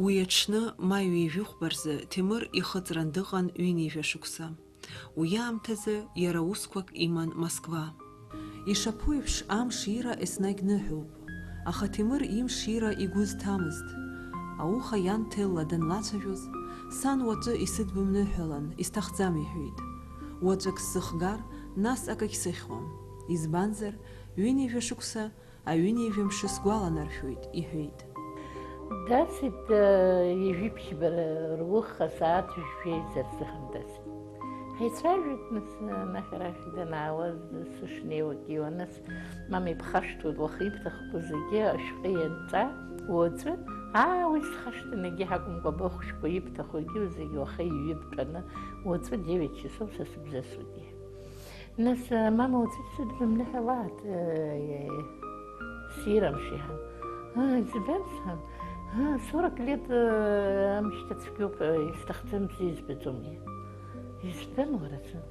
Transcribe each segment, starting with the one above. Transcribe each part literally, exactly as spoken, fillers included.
Уи аҽны, маи ҩажәихәба рзы, Ҭемыр ихыҵран дыҟан ҩынҩажәа шықәса. Уи аамҭазы иара усқәак иман Москва. Ишаԥу еиԥш, амш ира еснагь ныҳәоуп, аха Ҭемыр имш ира игәы зҭамызт. Ауха иан Ҭелла данлацәажәоз, сан уаҵәы исыдбымныҳәалан, исҭахӡам, иҳәеит. Уаҵәык сзыхгар, нас акагь сыхьуам. Избанзар, ҩынҩажәа шықәса Аҩынҩажәа мшы сгәаланаршәоит, иҳәеит. Дасит, э, ҩажәи ԥшьба рух асааҭ жәшәи еизарзыҳәан дасит. Ҳаицәажәеит, нас, анахь арахь данаауаз сышнеиуагьы, нас, мама ибхашҭуеит, уаха ибҭахқәоу зегьы ашәҟәы ианҵа, уаҵәы, аа, уи схашҭын, егьи ҳакәымкәа, абахәшәқәа ибҭаху егьи зегьы уаха иҩып тәаны, уаҵәы девять часов са сыбзасуеит, иҳәеит. Нас, э, мама, уаҵәы сыдбымныҳәалааит, э, э, сирамшиҳан. А, избан сан? А, сорок лет, э, амшьҭа цәгьоуп, э, исҭахӡам, бзиа избаӡом, иҳәа. Избан уара, сан?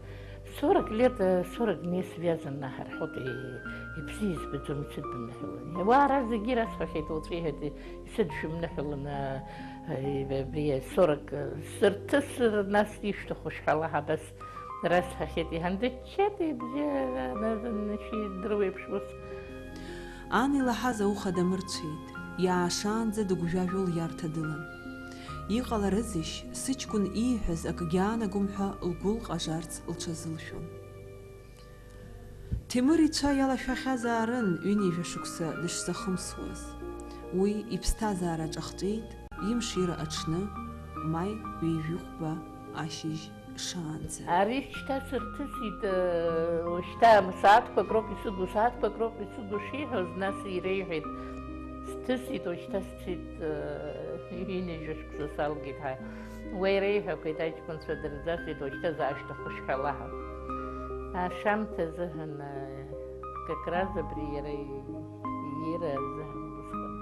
Сорок лет, э, сорок дней связан наҳарҳәоит, э, ибзиа избаӡом, исыдбымныҳәалан. Уаа, ара зегьы расҳәахьеит, уаҵәы иҳәеит, исыдшәымныҳәалан, а, а, иб-, абри сорок, э, сырҭысыр, нас ишәҭаху шәҳәала, абас. Расҳәахьеит, иҳандыччеит, ибжьы нышәидыруеиԥш ус. Ан илаҳаз ауха дамырцәеит, иаашаанӡа дыгәжәажәо лиарҭа дылан. Иҟаларызишь, сыҷкәын ииҳәаз акгьы аанагом ҳәа лгәы лҟажарц лҽазылшәон. Ҭемыр ицәа иалашәахьазаарын ҩынҩажәа шықәса дышзахымсуаз. Уи иԥсҭазаара ҿахҵәеит, имшира аҽны, маи ҩажәихәба ашьыжь шаанӡа. Ари шьҭа сырҭысит, э, шьҭа сааҭқәак роуп исыгу, сааҭқәак роуп исыгу шиҳәоз, нас иреиҳәеит, сҭысит, уажәшьҭа сцеит, э, ҩынҩажәа шықәса салгеит ҳәа. Уи иреиҳәақәеит, аҷкәынцәа дырӡасит, уажәшьҭа заашьҭаху шәҳәала ҳәа. Ашамҭа азыҳәан, э, как раз абри иара и-, иира азыҳәан убысҟан.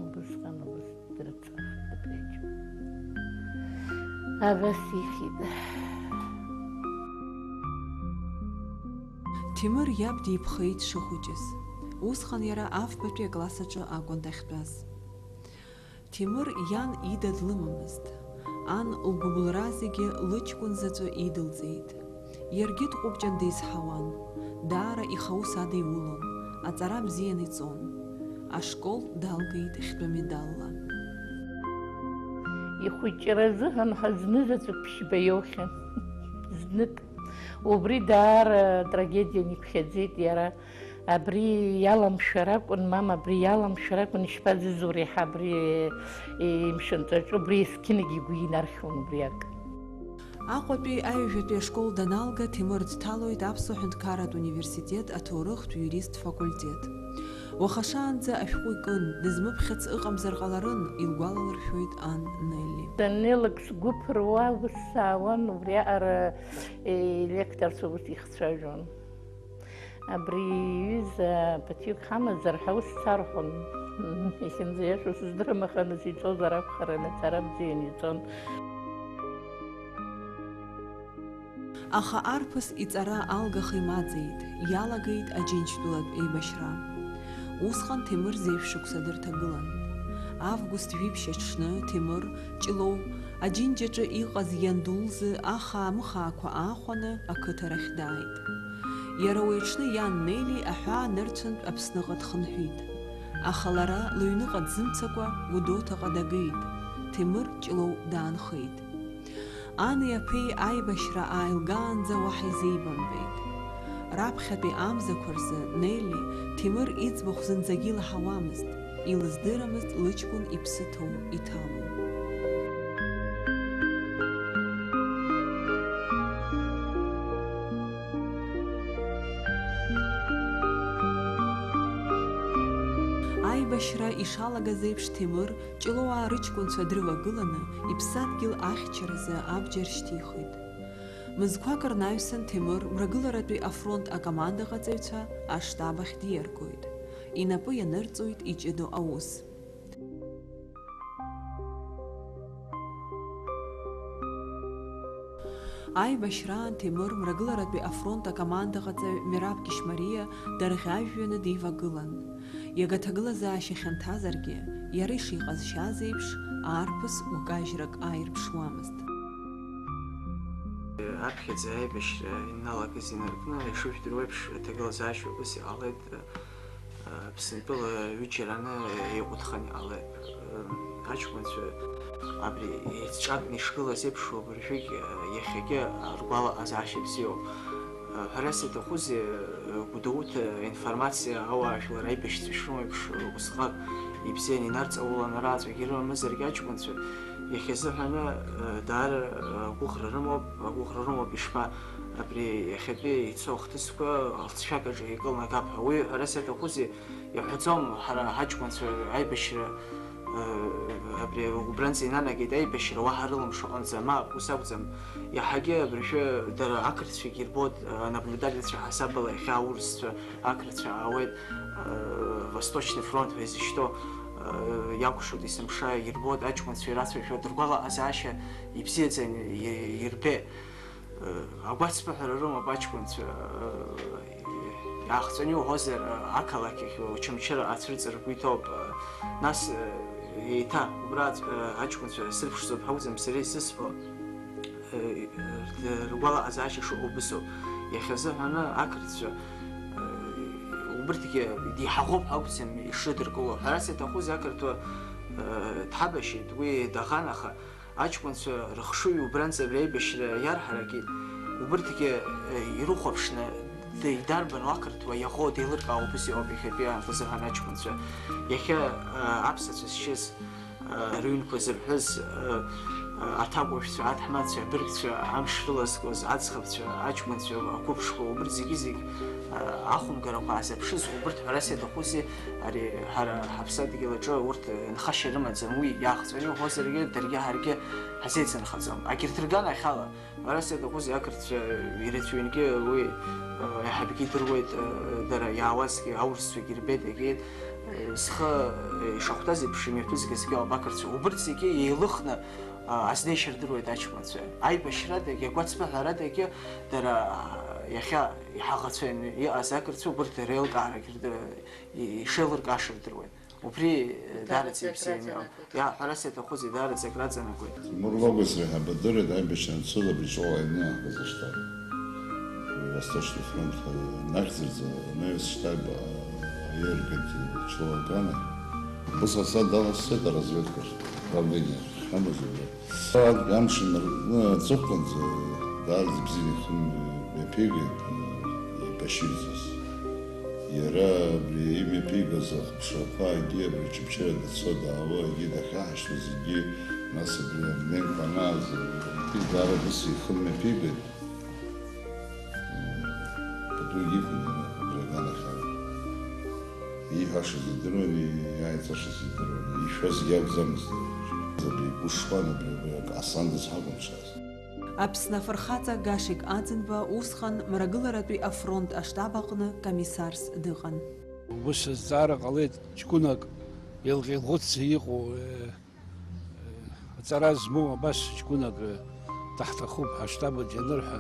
Убысҟан, убыс. Дрыцәахеит абри аҷкәын. Абас ихьит. Ҭемыр иаб диԥхеит дшыхәыҷыз. Усҟан иара афбатәи акласс аҿы акәын дахьтәаз. Ҭемыр иан ида длымамызт. Ан лгәыбылра зегьы лыҷкәын заҵәы идылҵеит. Иаргьы дҟәыбҷан дизҳауан, даара ихаус адиулон, аҵара бзианы иҵон. Ашкол далгеит хьтәы медалла. Ихәыҷра азыҳәан ҳәа зны заҵәык ԥшьба иоухьан. Знык. Убри даара трагедиан иԥхьаӡеит иара. Абри иаламшәар акәын, мама, абри иаламшәар акәын, ишԥазызур иаҳа абри, е, имшынҵаҿы, убри есқьынагь игәы инархьуан убриак. Аҟәатәи аҩажәатәи ашкол даналга, Ҭемыр дҭалоит Аԥсуа ҳәынҭқарратә университет аҭоурыхтә-иуристтә факультет. Уаха шаанӡа ашәҟәы икын, дызмыԥхьац ыҟамзар ҟаларын, илгәалалыршәоит ан Нелли. Даннеилак сгәы ԥыруа ус саауан, убриаҟара, е, илекторцәа ус ихцәажәон. Абри иҩыза ԥыҭҩык ҳамазар ҳәа ус сарҳәон. Иахьынӡаиашоу сыздырам, аха нас иҵозар акәхарын, аҵара бзианы иҵон. Аха арԥыс иҵара алгаха имаӡеит, иалагеит Аџьынџьтәылатә еибашьра. Усҟан Ҭемыр зеижә шықәса дырҭагылан. Август жәиԥшь аҽны Ҭемыр, Ҷлоу, Аџьынџьаҿы иҟаз ианду лзы ахаа-мыхаақәа аахәаны ақыҭарахь дааит. Иара уи аҽны иан Нели аҳәаа нырцәынтә Аԥсныҟа дхынҳәит. Аха лара лыҩныҟа дзымцакәа Гәдоуҭаҟа дагеит, Ҭемыр Ҷлоу даанхеит. Ани аԥеи аибашьра ааилгаанӡа уаҳа изеибамбеит. Раԥхьатәи амзақәа рзы Нели Ҭемыр иӡбахә зынӡагьы илаҳауамызт, илыздырамызт лыҷкәын иԥсы ҭоу иҭаму. Аибашьра ишалагаз еиԥш, Ҭемыр Ҷлоуаа рыҷкәынцәа дрывагыланы, иԥсадгьыл ахьчаразы абџьар шьҭихит. Мызқәак рнаҩсан Ҭемыр Мрагыларатәи афронт акомандаҟаҵаҩцәа аштаб ахь диаргоит. Инапы ианырҵоит иҷыдоу аус. Аибашьраан Ҭемыр Мрагыларатәи афронт акомандаҟаҵаҩ Мераб Кьышьмариа дарӷьажәҩаны дивагылан. Иага ҭагылазаашьа хьанҭазаргьы, Иара ишиҟазшьаз еиԥш, аарԥыс гәкажьрак ааирԥшуамызт. Аԥхьаӡа аибашьра ианалагаз инаркны, ишыжәдыруа еиԥш, аҭагылазаашьа убас иҟалеит, Аԥсынтәыла ҩыџьараны еиҟәыҭханы иҟалеит. Аҷкәынцәа абри еицҿакны ишгылаз еиԥш, уажәыгь, иахьагьы ргәалаҟазаашьа бзиоуп. Ҳәарас иаҭахузеи, Гәдоуҭа информациа ауаажәлар аибашьцәа ишрымоу еиԥш, усҟак ибзианы инарҵауланы рааҵәагьы ирымамызаргьы аҷкәынцәа, иахьазыҳәаны, даара агәыӷра рымоуп, агәыӷра рымоуп, ишԥа, абри иахьатәи ицо ахҭысқәа алҵшәак аҿы икылнагап ҳәа. Уи ҳәарас иаҭахузеи, иаҳәаӡом, ҳара ҳаҷкәынцәа аибашьра, абри убранӡа инанагеит аибашьра, уаҳа рылымшо ыҟамзар, мап, ус акәӡам, иаҳагьы абыржәы дара ақырҭцәагьы ирбоит, анаблюдательцәа ҳасабала иахьа аурысцәа, ақырҭцәа аауеит, Восточный фронт ҳәа изышьҭоу, иакәшоит есымша, ирбоит аҷкәынцәа ирацәажәо, ргәалаҟазаашьа ибзиаӡаны ирбеит. Агәацԥыҳәара рымоуп аҷкәынцәа, иаахҵәаны иуҳәозар, ақалақь ахь Очамчыра ацәырҵра ргәы иҭоуп. Нас еиҭа убра аҷкәынцәа срыԥшӡоуп ҳәа акәӡам сара исызҳәо, ргәалаҟазаашьа шыҟоу убысоуп. Иахьазыҳәаны ақырҭцәа убырҭгьы деиҳаӷоуп ҳәа акәӡам ишрыдыркыло. Ҳәарас иаҭахузеи, ақырҭуа дҳабашьит, уи даӷан, аха Аҷкәынцәа рыхшыҩ убранӡа абри аибашьра иарҳаракит. Убырҭгьы, э, ирыхәаԥшны, д-, идарбану ақырҭуа иаӷоу деилыркаауа убыс иҟоуп иахьатәи аамҭазы ҳәа аҷкәынцәа. Иахьа, э, аԥсацәа зшьыз, э, рыҩнқәа зырҳәыз, э, э, аҭакәажәцәа, аҭаҳмадцәа, абыргцәа, амш рылазгоз аӡӷабцәа, аҷкәынцәа, ақәыԥшқәа, убырҭ зегьы-зегь, э, ахәымгарақәа аазырԥшыз, убырҭ ҳәарас иаҭахузеи, ари ҳара ҳаԥсадгьыл аҿы урҭ нхашьа рымаӡам, уи иаахҵәаны иуҳәозаргьы, даргьы ҳаргьы ҳазеицынхаӡом. Агьырҭ рганахьала, ҳәарас иаҭахузеи, ақырҭцәа ирацәаҩынгьы уи, э, иаҳабгьы идыруеит, э, дара иаауазгьы, аурысцәагьы ирбеит, егьит, э, зхы, э, ишахәҭаз еиԥш имҩаԥызгазгьы ауп ақырҭцәа. Убырҭ зегьы еилыхны, э, азнеишьа рдыруеит аҷкәынцәа. Аибашьрадагьы, агәацԥыҳәарадагьы дара, э, иахьа иҳаӷацәа иҟаз ақырҭцәа убырҭ реилкаарагьы рдыр-, ишеилыркааша рдыруеит. Убри, э, даараӡа ибзианы иҟан. Иа, ҳәарас иаҭахузеи, даараӡа акраҵанакуеит. Тимур Логов среиҳабы дырит аибашьра анцоз абри Ҷлоу аҩны иаҳгаз аштаб. Восточный фронт, э, нахьӡырҵа, анаҩс штаб, э, аиаргеит, э, Ҷлоу аганахь. Ус аса даласҵеит аразведкахь, управление ахьҳамаз убра. Амш инаркны аҵыхәтәанӡа даараӡа ибзианы ихы мҩаԥигеит, еибашьыҩӡаз. Иара абри имҩаԥигоз ахыԥшрақәа егьи абри Очамчыра дцо-даауа, егьи дахьаҳашьҭуа зегьы, нас абри адунеиқәа анааз, егьи даара убыс ихы мҩаԥигеит. Пату егьиқәын иара абри аганахьала. Ииҳәашаз идыруан, иааиҵашаз идыруан, ишәазгьы акәӡамызт. Абри игәы шуан, абри, абри акы ҟасҵандаз ҳакәын дшааз. Аԥсны афырхаҵа Гашек Аӡынба усҟан Мрагыларатәи афронт аштаб аҟны комиссарс дыҟан. Ус азҵаара ҟалеит, ҷкәынак еилҟьа-еилӷәыцӡа иҟоу, э, Аҵара змоу абас ҷкәынак, э, даҳҭахуп ҳаштаб аҿы ианырҳәа,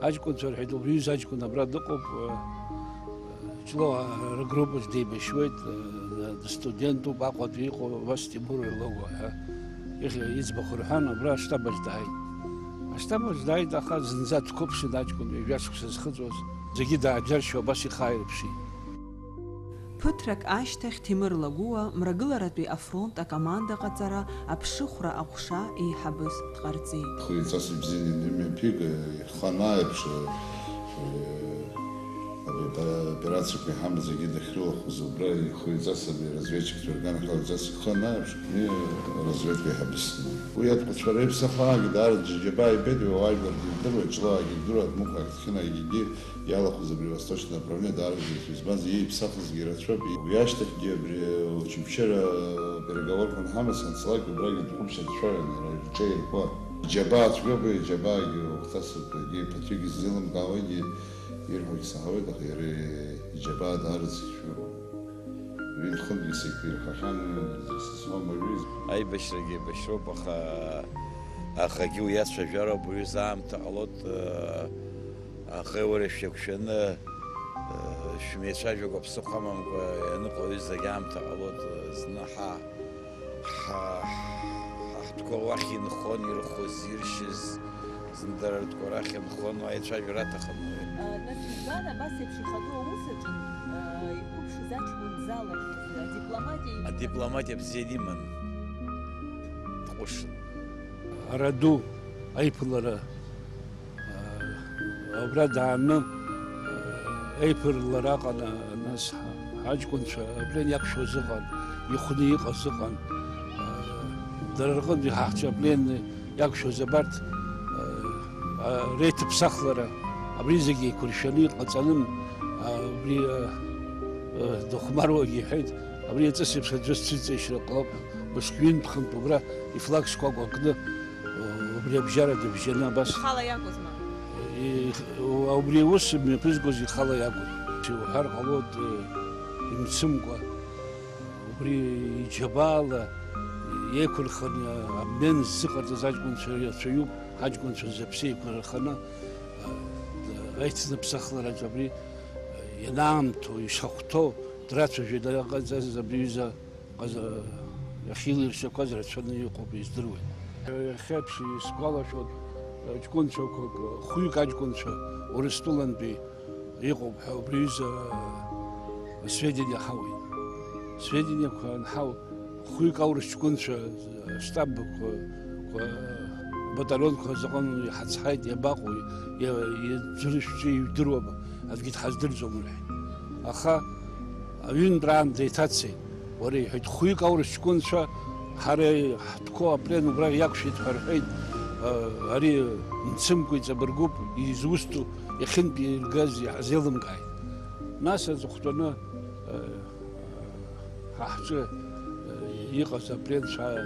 аҷкәынцәа рҳәеит, убри аҩыза аҷкәын абра дыҟоуп, э, э, Ҷлоу, э, ргруппаҿ деибашьуеит, э, дыстудентуп, Аҟәатәи иҟоу, убас Тимур Логов ҳәа ихь-, иӡбахә рҳәан, абра аштаб аҿы дааит. Аштаб аҿы дааит, аха зынӡа дқәыԥшын аҷкәын, ҩажәа шықәса зхыҵуаз, зегьы дааџьаршьо абас ихы ааирԥшит. Ԥыҭрак ашьҭахь Ҭемыр Лагәыуа Мрагыларатәи афронт акомандаҟаҵара аԥшыхәра аҟәша еиҳабыс дҟарҵеит. Хыҩҵас ибзианы имҩаԥига, ихы анааирԥш, э, абри аоперациақәа иҳамаз зегьы дахьрылахәыз убра ихыҩҵас абри разведчикцәа рганахьала ҵас ихы анааирԥш, уи разведка еиҳабыс. Уи аҭҟәацәа реиԥш сахаагьы даара џьабаа ибеит, уи ауаажәларгьы ирдыруеит, Ҷлоуаагьы ирдыруеит, Мықәрагь Ҭхьынаагьы. Иалахәыз абри Восточный направление даараӡа иҭоу, избанзар, ииԥсахызгьы рацәоуп, уи ашьҭахьгьы абри Очамчыра переговорқәа анҳамаз санцалак, убрагьы дҟәымшьа дцәажәон, иара иҿы иркуа. Иџьабаа цәгьоуп, уи иџьабаагьы уахҭасырҭагьы, ԥаҭҩык изеилымкаауагьы ирҳәогьы саҳауеит, аха иара иџьабаа даараӡа ицәгьоуп. Уи дхынгьы сеиқәирхахьан, сызмам уаҩы. Аибашьрагьы еибашьроуп, аха, ахагьы уи ацәажәароуп, уаҩыза аамҭа ҟалоит, аӷеиуара шәақәшәаны, шәмеицәажәакәа ԥсыхәа амамкәа ианыҟоу аҩызагь аамҭа ҟалоит, зны ҳа, Ҳа-, ҳа-, ҳтәқәа уахь инхон, ирхәыз, иршьыз, зны дара ртәқәа рахь инхон, аицәажәара аҭахын уи. Нас избан абас еиԥш ихатәу аус аҿы, а, иқәыԥшыз аҷкәын дзалархәыз, адипломатиа иман. Адипломатиа бзианы иман. Дҟәышын. Ара ду аиԥылара, а, абра дааны, а, аиԥылара аҟан, а, нас ҳа-, ҳаҷкәынцәа аплен иақәшәоз ыҟан, ихәны иҟаз ыҟан. А, дара рҟынтәи ҳаҳцәа аплен иақәшәоз абарҭ, а, а, реиҭаԥсахлара, абри зегьы еиқәыршәаны иҟаҵаны, а, убри, а, а, дыхәмаруагьы иҳәеит, абри аҵыс еиԥш аӡәы сцәыҵеишьра ҟалап, мышк ҩынтә-хынтә убра ифлаг шкәакәа кны, убри абжьара дыбжьаны абас. Ихала иакәызма? И-, убри аус мҩаԥызгоз ихала иакәын. Иуҳәар ҟалоит, э, имцымкәа. Убри иџьабаала еиқәырханы, обмен ззыҟарҵаз аҷкәынцәа рацәаҩуп, ҳаҷкәынцәа зыԥсы еиқәырханы, э, аицныԥсахлараҿы абри, э, ианаамҭоу, ишахәҭоу драцәажәеит, аҟаҵаз абри аҩыза Ҟаз-, иахьилиршақәаз рацәаны иҟоуп, издыруеит. Иахьеиԥш исгәалашәоит, ҷкәынцәақәак, хәҩык аҷкәынцәа Урыстәылантәи иҟоуп ҳәа убри аҩыза асведениа ҳауеит. Сведениақәа анҳау, хәҩык аурыс ҷкәынцәа, аштабқәа, баталионқәа заҟан иҳацҳаит, иабаҟоу, иа-, иаӡәыр шәҿы ижәдыруама, аӡәгьы дҳаздырӡом рҳәеит. Аха аҩынтәраан деиҭацеит. Уара, иҳәеит, хәҩык аурыс ҷкәынцәа ҳара ҳтәқәа аплен убра иақәшәеит ҳәа рҳәеит, а, ари мцымкәа иҵабыргуп, изусҭоу, иахьынтә иргаз иаҳзеилымкааит. Нас аҵыхәтәаны, а, ҳа ҳҿы, а, иҟаз апленцәа, а,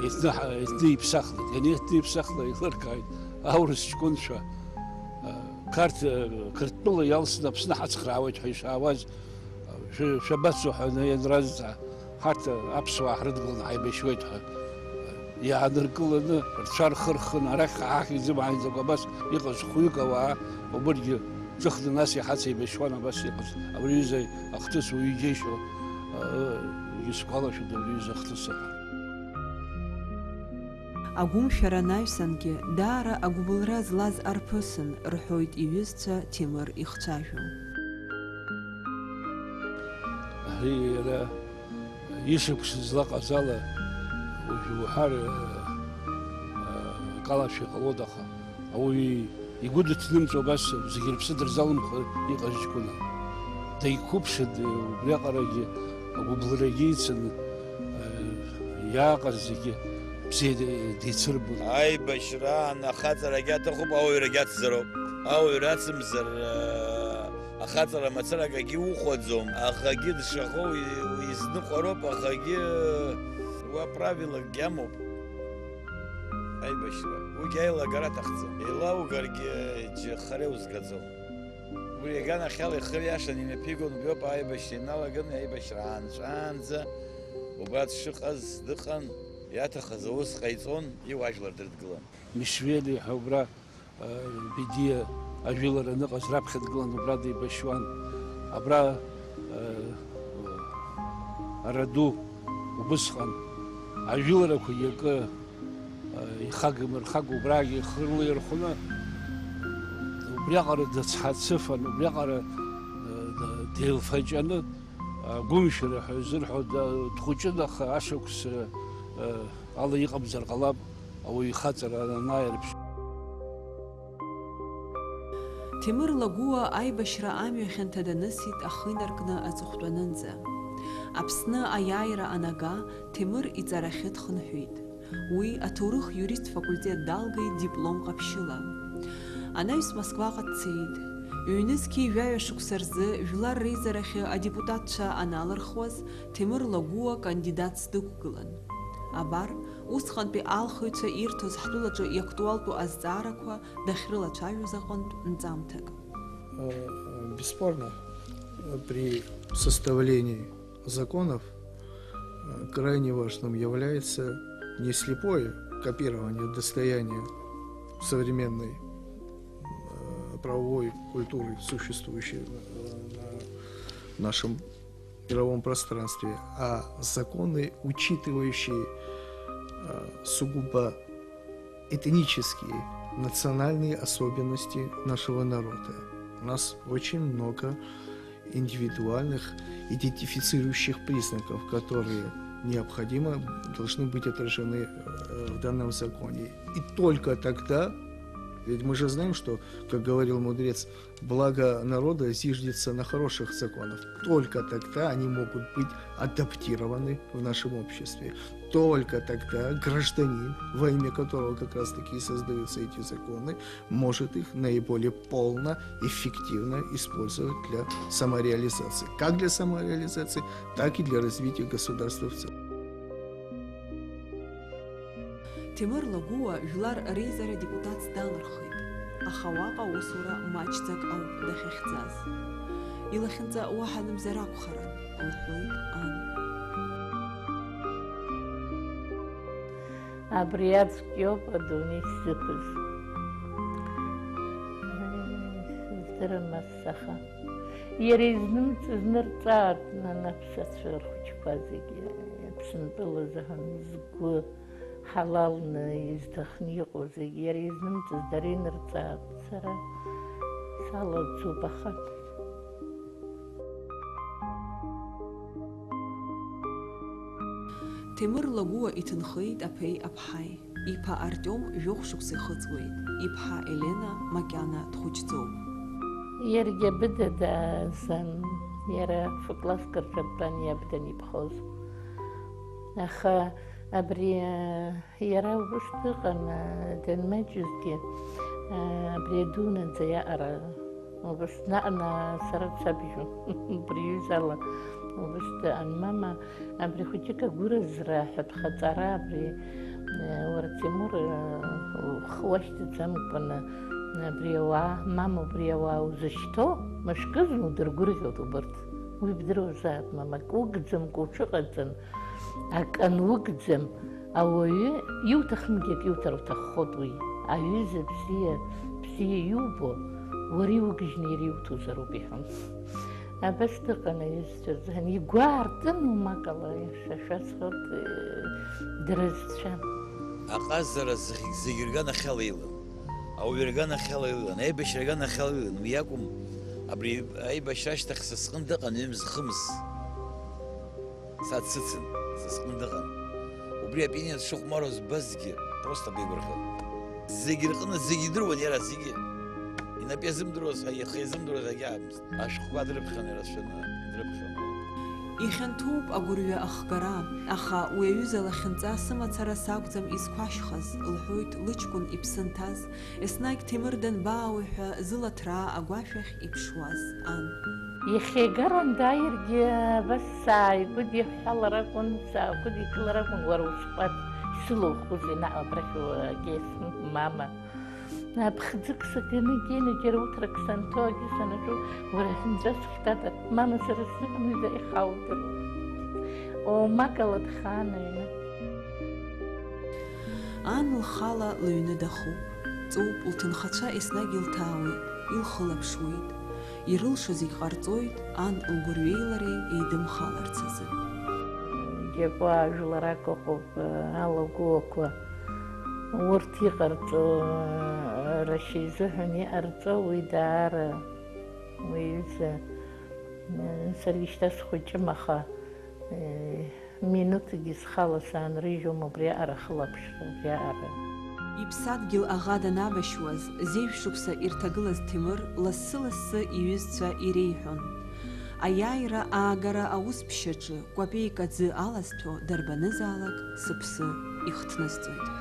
еиҭны ҳа-, еиҭны иԥсахлеит. Ианеиҭны иԥсахла еилыркааит аурыс ҷкәынцәа, а, Қарҭ-, Қырҭтәыла иалсны Аԥсны ҳацхраауеит ҳәа ишаауаз, Шәа-, шәабацо ҳәа анаианразҵаа, ҳарҭ аԥсуаа ҳрыдгыланы ҳаибашьуеит ҳәа иааныркыланы, рцәа рхы рхын, арахь ҳахь изымааиӡакәа абас иҟаз хәҩык ауаа, убырҭгьы ҿыхны нас иҳацеибашьуан абас иҟаз абри аҩыза ахҭыс уаҩы иџьеишьо, ы, исгәалашәоит абри аҩыза ахҭыс. Агәымшәара анаҩсангьы даара агәыбылра злаз арԥысын, рҳәоит иҩызцәа Ҭемыр ихцәажәо. Ари иара ишықәс злаҟаз ала, уажә уҳәар, акалашәа иҟалоит, аха ауаҩы игәы дыҭнымҵәо абас зегьы рыԥсы дырзалымхуа иҟаз ҷкәынан. Деиқәыԥшын, убриаҟарагьы агәыбылрагьы ицын, иааҟаз зегьы бзиа деицырбон. Аибашьраан ахаҵарагьы аҭахуп, ауаҩрагьы ацзароуп. Ауаҩра ацымзар, ахаҵара мацара акагьы ухәаӡом. Ахагьы дшахоу изныҟәароуп, ахагьы уа правилакгьы амоуп. Аибашьра. Уигьы аилагара аҭахӡам. Еилаугаргьы џьы хара иузгаӡом. Убри аганахьала ихы риашан имҩаԥигон, убриоуп аибашьра иналаган, аибашьра аанҵәаанӡа убра дшыҟаз дыҟан, иаҭахыз аус ҟаиҵон, иуаажәлар дрыдгылан. Мишвели ҳәа убра, а, Бедиа ажәылара аныҟаз раԥхьа дгылан, убра деибашьуан. Абра, а, Араду убысҟан ажәыларақәагьы акы, а, ихагамырхага убрагьы хырла ирхәны, убриаҟара дыцҳа-дцыфан, убриаҟара, а, д-, деилфаҷаны, агәымшәара ҳәа зырҳәо да-, дхәыҷын, аха ашықәс, а, ала иҟамзар ҟалап, ауаҩы ихаҵара анааирԥш. Ҭемыр Лагәыуа аибашьра амҩа хьанҭа данысит ахы инаркны аҵыхәтәанынӡа. Аԥсны аиааира анага, Ҭемыр иҵарахьы дхынҳәит. Уи аҭоурых-юрист факультет далгеит диплом ҟаԥшьыла. Анаҩс Москваҟа дцеит. Ҩнызқьи жәаҩа шықәса рзы Жәлар реизарахьы адепутатцәа аналырхуаз, Ҭемыр Лагәыуа кандидатс дықәгылан. Абар, усҟантәи алхыҩцәа ирҭоз ҳтәылаҿы иактуалтәу азҵаарақәа дахьрылацәажәоз аҟынтә нҵамҭак. Э, бесспорно, при составлении законов, э, крайне важным является не слепое копирование достояния современной, э, правовой культуры, существующей, э, на нашем мировом пространстве, а законы, учитывающие, э, сугубо этнические, национальные особенности нашего народа. У нас очень много индивидуальных идентифицирующих признаков, которые необходимо должны быть отражены, э, в данном законе. И только тогда, ведь мы же знаем, что, как говорил мудрец, благо народа зиждется на хороших законах. Только тогда они могут быть адаптированы в нашем обществе. Только тогда гражданин, во имя которого как раз-таки и создаются эти законы, может их наиболее полно, эффективно использовать для самореализации. Как для самореализации, так и для развития государства в целом. Ҭемыр Лагәыуа жәлар реизара депутатс далырхит, аха уаҟа аусура маҷӡак ауп дахьахьӡаз. Илахьынҵа уаҳа анымзар акәхарын, лҳәоит ан. Абри аӡәк иоуп адунеи сзықәыз. Сыздырам ас, аха иара изнымҵыз нырҵаатәны анаԥсацәа рхәыҷқәа зегьы Аԥсынтәыла азыҳәан згәы ҳалалны изҭахны иҟоу зегьы иара изнымҵыз дара инырҵаатәны сара салаӡоуп, аха. Ҭемыр Лагәыуа иҭынхеит аԥеи аԥҳаи. Иԥа Артиом жәохә шықәса ихыҵуеит, иԥҳа Елена макьана дхәыҷӡоуп. Иаргьы абыда даазан, иара ф-класск рҿы дтәан иаб даниԥхоз. Аха абри, иара убыс дыҟан, данмаҷызгьы, абри адунаӡа иаҟара. Убыс наҟ-наҟ сара дсабжьон, убри ҩызала убыс дыҟан. Мама, абри хәыҷык агәыразра ҳәа ԥхаҵара, абри, э, уара, Тимур, э, ухы уашьҭаӡамкәаны, абри ауаа, мама, убри ауаа узышьҭоу, мышкызны удыргәырӷьоит убарҭ. Уи бдыруазаап, мама, акы угӡамкәа уҽыҟаҵан, акы анугӡам, ауаҩы иуҭахымгьы акы иуҭар уҭаххоит уи. Аҩыза бзиа, бзиа иубо, уара иугыжьны иара иуҭозароуп, иҳәон. Абас дыҟан аҩызцәа рзыҳәан. Игәы аартын, умакала, иаша шәасҳәоит, э, дрызцәа. Аҟазара зегь-, зегь рганахьала илан. Ауаҩы рганахьала илан, аибашьра рганахьала илан. Уи акәым, абри аибашьра ашьҭахь са сҟны дыҟан ҩымз-хымз. Са дсыцын, са сҟны дыҟан. Убри апианино дшыхәмаруаз збазгьы, просто беигәырӷьон. Зегь рҟны зегь идыруан иара зегьы. Инапы иазымдыруаз ҳәа, ихы иазымдыруаз ҳәагьы аабымст. Ашәҟәқәа дрыԥхьон ирацәаны, дрыԥхьон. Ихьанҭоуп агәырҩа ахгара, аха уи аҩыза лахьынҵа сымацара сакәӡам изқәашьхаз, лҳәоит лыҷкәын иԥсы нҭаз, еснагь Ҭемыр данбаауеи ҳәа зылаҭраа агәашәахь иԥшуаз ан. Иахьа игаран дааиргьы, абас сааигәыдиҳәҳәалар акәын, саагәыдикылар акәын, уара усҟәаҵ, исылоухузеи наҟ абрахь уагьес, мама. Аԥхӡык саганы гьена џьара уҭрак санҭоугьы санаҿу, уара аҳәынҵәа сыхьҭада, мама, сара сзыҳәан уи заҟа ихаудыруа. Омакала дхаан аҩны. Ан лхала лыҩны дахуп. Ҵоуп, лҭынхацәа еснагь илҭаауеит, илхылаԥшуеит. Ирылшо зегь ҟарҵоит, ан лгәырҩеи лареи еидымхаларц азы. Џьакәа жәларак ыҟоуп, алагәыуақәа. Урҭ иҟарҵо, рашьа изыҳәан иҟарҵо, уи даара, уи аҩыза, саргьы шьҭа схәыҷым, аха, Минуҭкгьы схала саанрыжьуам убриаҟара ахылаԥшра, убриаҟара. Иԥсадгьыл аӷа данавашьуаз, зежә шықәса ирҭагылаз Ҭемыр лассы-лассы иҩызцәа иреиҳәон. Аиааира аагара аусԥшьаҿы кәапеик аӡы алазҭәо дарбанызаалак сыԥсы ихҭнысҵоит.